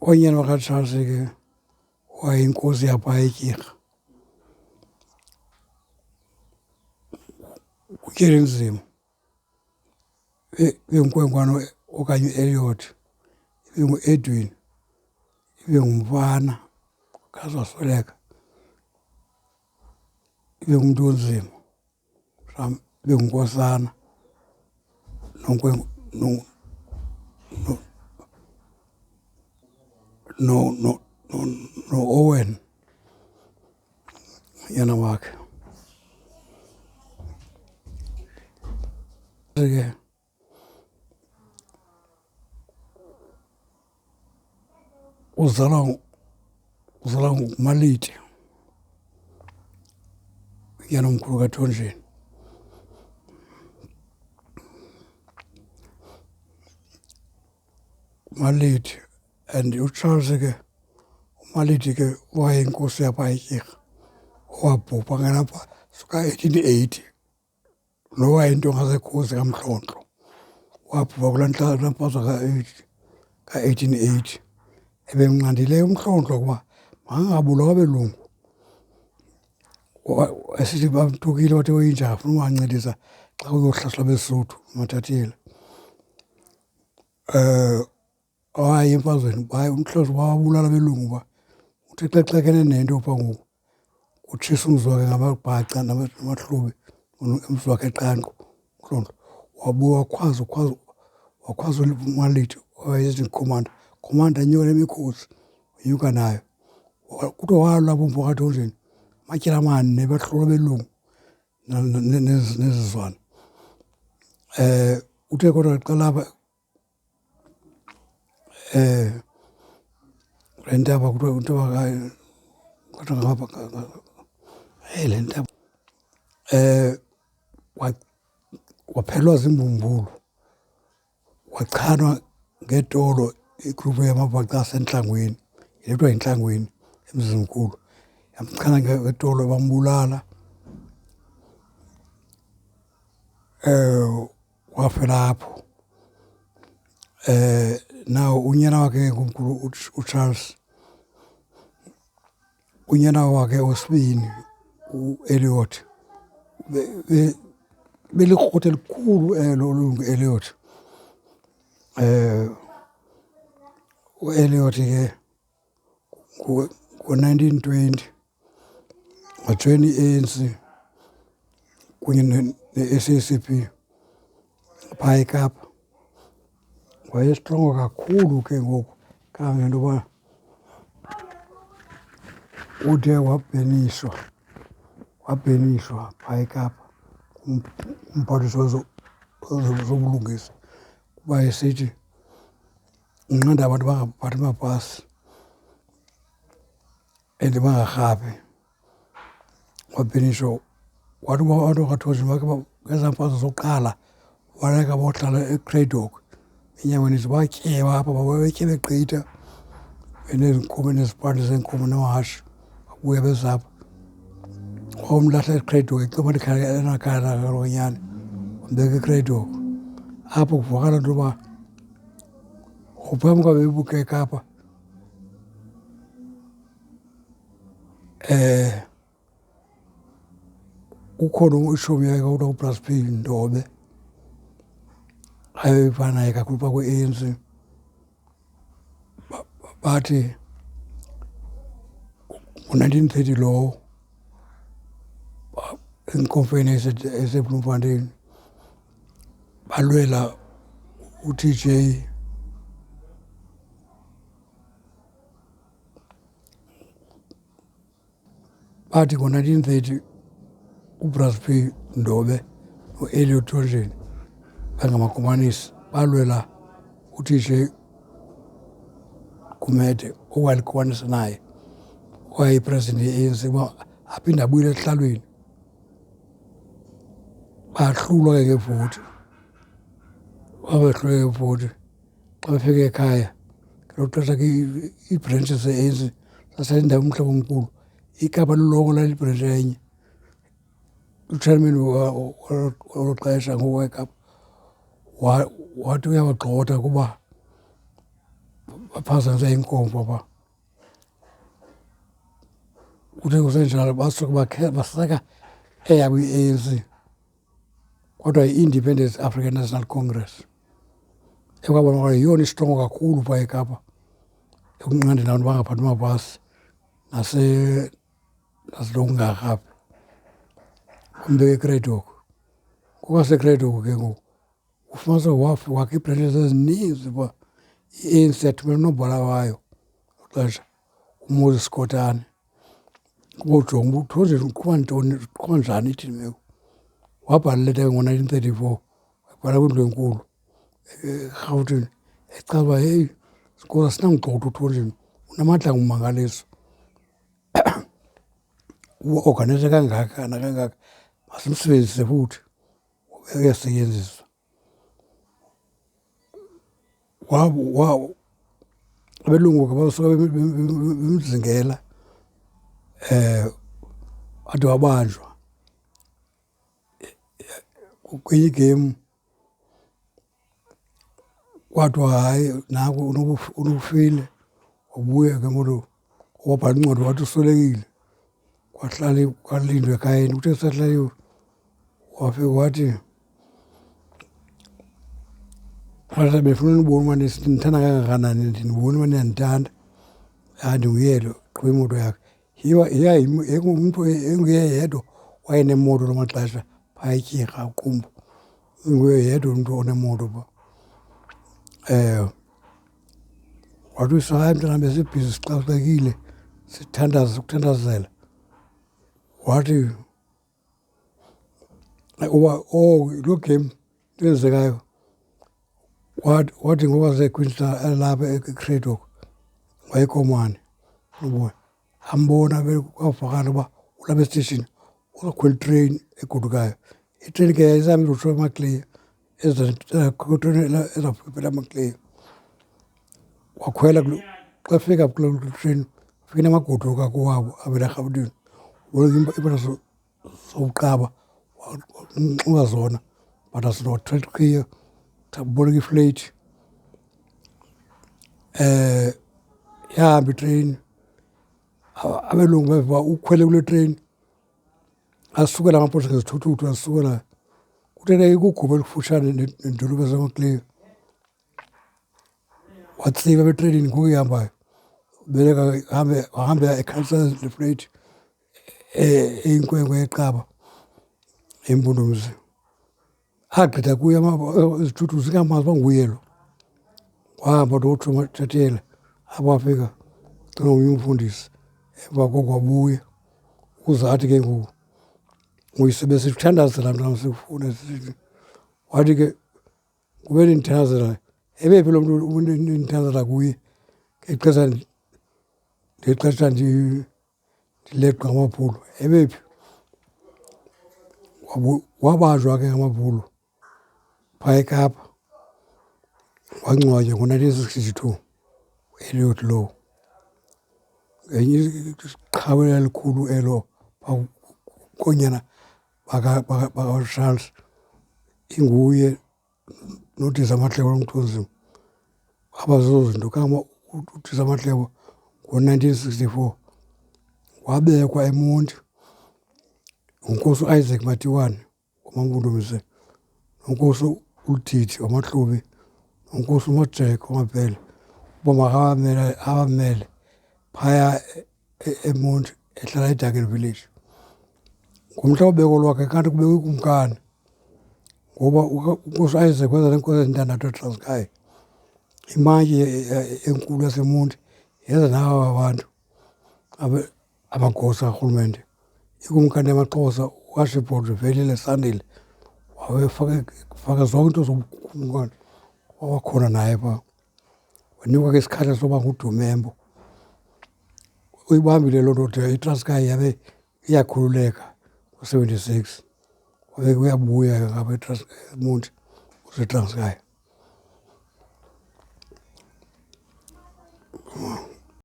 Oonyana bakaCharles ke wayeyinkosi yapha eTyirha. UTyelinzima ibeyinkwenkwana okanye uElliot, ibe nguEdwin, ibe ngumfana kaze wasweleka, ibe ngumntu onzima mhlawumbi ibe ngunkosana noOwen unyana wakhe. Ke uzalwa nguMaliti, unyana omkhulu kaThonjeni. Maliti and uCharles ke uMaliti ke wayeyinkosi yapha eTyirha owabhubha ngelapha suka 1880. Lo wayeyintonga zekhozi kaMhlontlo wabhubha kulaa kulaa mfazwe ka-1880. Ebemnqandile uMhlontlo ukuba makangabulawa abelungu. Esithi bamthukile wathi uyinja akafuni ubancedisa xa kuyohlaselwa abeSuthu uMatatiele. Hayi emfazweni hayi uMhlontlo wababulala abelungu uba uthi xa exakene nento phaa ngoku kutshisa umzi wakhe ngamabhaca namaHlubi umzi wakhe eQanqu uMhlontlo. Wabuya wakhwaza ukhwaza wakhwaza uMaliti owayezithi ngukhomanda, khomanda nyuka nemikhosi, wenyuka nayo. Kuthiwa walwa apho umfo kaThonjeni amatyeli amane bahlulwa abelungu nezizwana. Uthe kodwa xa elapha Le ntaba kuthiwa yintaba kodwa ngapha heyi le ntaba. Waphelelwa ziimbumbulu wachanwa ngetolo igruphu yamaBhaca aseNtlangwini, le kuthiwa yiNtlangwini eMzimkhulu. Yamchana ngetolo bambulala. Wafela apho. Now unyana wakhe ke omkhulu uCharles, unyana wakhe wesibini uElliot ibelikroti elikhulu elo linguElliot. UElliot ke ngo-1920 wajoyina i-A_N_C kunye ne-S_A_C_P phaa eKapa. Wayestrongo kakhulu ke ngoku kangangentoba ude wabhenishwa, wabhenishwa phaa eKapa ngumphathiswa wezobulungisa kuba esithi unqanda abantu bangaphathi mapasi and bangarhabi. Wabhenishwa wathi uba abantu bakwaThozini bakhe ngezaa mfazwe zokuqala baleka bohlala eCradock enyaweni batyeba apha babetyebe gqitha beneenkomo nezipani zeenkomo namahashe babuya bezapha. Wamlahla eCradock ecima likhaya elona khaya lakalonyana wambeka eCradock. Apho kuvakala into yoba phambi uba bebuke eKapa kukhona itshomi yakhe kwakuthiwa nguBraspi Ndobe ayevana naye kakhulu phaa kwi-A_N_C. Bathi ngo-1930 lowo enkomfeni eseBloemfontein balwela uT_J Bathi ngo-1930 uBrasp Ndobe noElliot Tonjeni bangamakomanisi balwela uTJ Gumede owalikomanisi naye owayeyipresident ye-ANC uba aphinde abuyele esihlalweni. Bahlulwa ke ngevoti, babehlulwe ngevoti. Xa befika ekhaya ngelo xesha ke iibhrentshi ze-ANC zasendawo umhlaba omkhulu, iKapa lilonke laliyibhrentshi enye. Utshaymeni welo xesha ngoku eKapa wathi uyabagxotha kuba Baphazamisa inkomfa phaa. Kuthe kusenjalo basuke baseka eyabo i-ANC kodwa yi-Independence African National Congress ekwabonakala yiyona istrongo kakhulu phaa eKapa ekunqandeni abantu bangaphathi mapasi nasilongarha apha. Bambeka eCradock. KokwaseCradock ke ngoku ufumanise wakha ii-branches ezininzi phaa. I-ANC yathumela unobhala wayo ngelo xesha uMoses Kotane ubojonga uba uThozeni uqhuba ntoni, uqhuba njani, ithini imeko. Wabhala ileta ke ngo-nineteen 34 wayibhala kwindlu enkulu eRhawutini echaza uba heyi sikolo asinamgxotha uThonjeni unamandla angummangaliso. Uorganayise kangaka nakangaka masimsebenzise futhi, uyasetyenziswa. Abelungu ke basuka bemzingela wade wabanjwa kwenye igemu. Kwathiwa hayi nanku unobufile, wabuya ke ngoku wabhala incwadi wathi uswelekile. Kwahlala kwalindwa ekhayeni, kuthe kusahlaliwe wafika wathi, wathi bendifuna unibona uba nindithanda kangakanani, ndinibonile uba niyandithanda. Hayi ndinguye lo, eqhuba imoto yakhe. Yayingumntu inguye yedwa owayenemoto loo maxesha phaa eTyirha kuQumbu, inguye yedwa umntu onemoto phaa. Wathi uyise, hayi mntanam besibhizi sixakekile sithandaza sikuthandazela. Wathi uba oh loo game into eyenzekayo wathi ngoku waseQueenstown elapha eCradock wayeKomani uboya ambona kwavakala uba ulapha esitishini uzokhwela itreyini egodukayo. Itreyini ke yayisahamba izotsho eMaclear ezawufika eMaclear. Wakhwela xa efika kuloo treyini ufike namagoduka kowabo avela eRhawutini. Iimpahla zokuqaba wanxiba zona but wathwala iqhiya waboleka ifleyiti. Yahamba itreyini abelungu beva uba ukhwele kule treyini asukela amapolisa ngezithuthuthu asukela. Kuthe ke ikugquba elikufutshane nedolophu yaseMaclear watsiba etreyinini ngoku ihambayo. Beleka hambe wahambe ekhalisa le fleyiti eyinkwenkwe yeqaba eMpondomise. Agqitha kuye izithuthuthu zingamazi uba nguye lo. Wahamba wade wotsho eMatatiele apho wafika wacelwa ngomnye umfundisi, emva koko wabuya ukuze athi ke ngoku uyise besithandazela mntanam sikufuna sisithi. Wathi ke kube nindithandazela, ebephi lo mntu nindithandazela kuye ngexesha ngexesha ndileqwa ngamabhulu, ebephi? Wabanjwa ke ngamabhulu phaa eKapa wangcwatywa ngo-nineteen 62 uElliot Low. Ngenye iqhawe elikhulu elo phaa koonyana bakaCharles inguye noDiza Mahlebo lomthunzima. Waba zezo zinto kangangoba uDiza Mahlebo ngo-nineteen 64 wabekwa eMonti nguNkosi uIsaac Matiwane wamaMpondomise noNkosi uLudidi wamaHlubi noNkosi uMajeke wamaBhele uba makabamele abamele phaya eMonti ehlala eDuncan Village. Ngomhla wobeko lwakhe kanti kubekwe ikumkani ngoba uNkosi uIsaac weza neenkosi ezintandathu eTranskei. Imantyi enkulu yaseMonti yeza naba bantu amagosa karhulumente. Ikumkani yamaXhosa uArchibald Velile Sandile wayefake faka zonke iinto zobukumkani wabakhona naye phaa. Wanikwa ke isikhala soba nguDumembo. Uyibambile loo nto de iTranskei yabe iyakhululeka ngo-76. Wabe uyabuya ke ngapha eMonti useTranskei.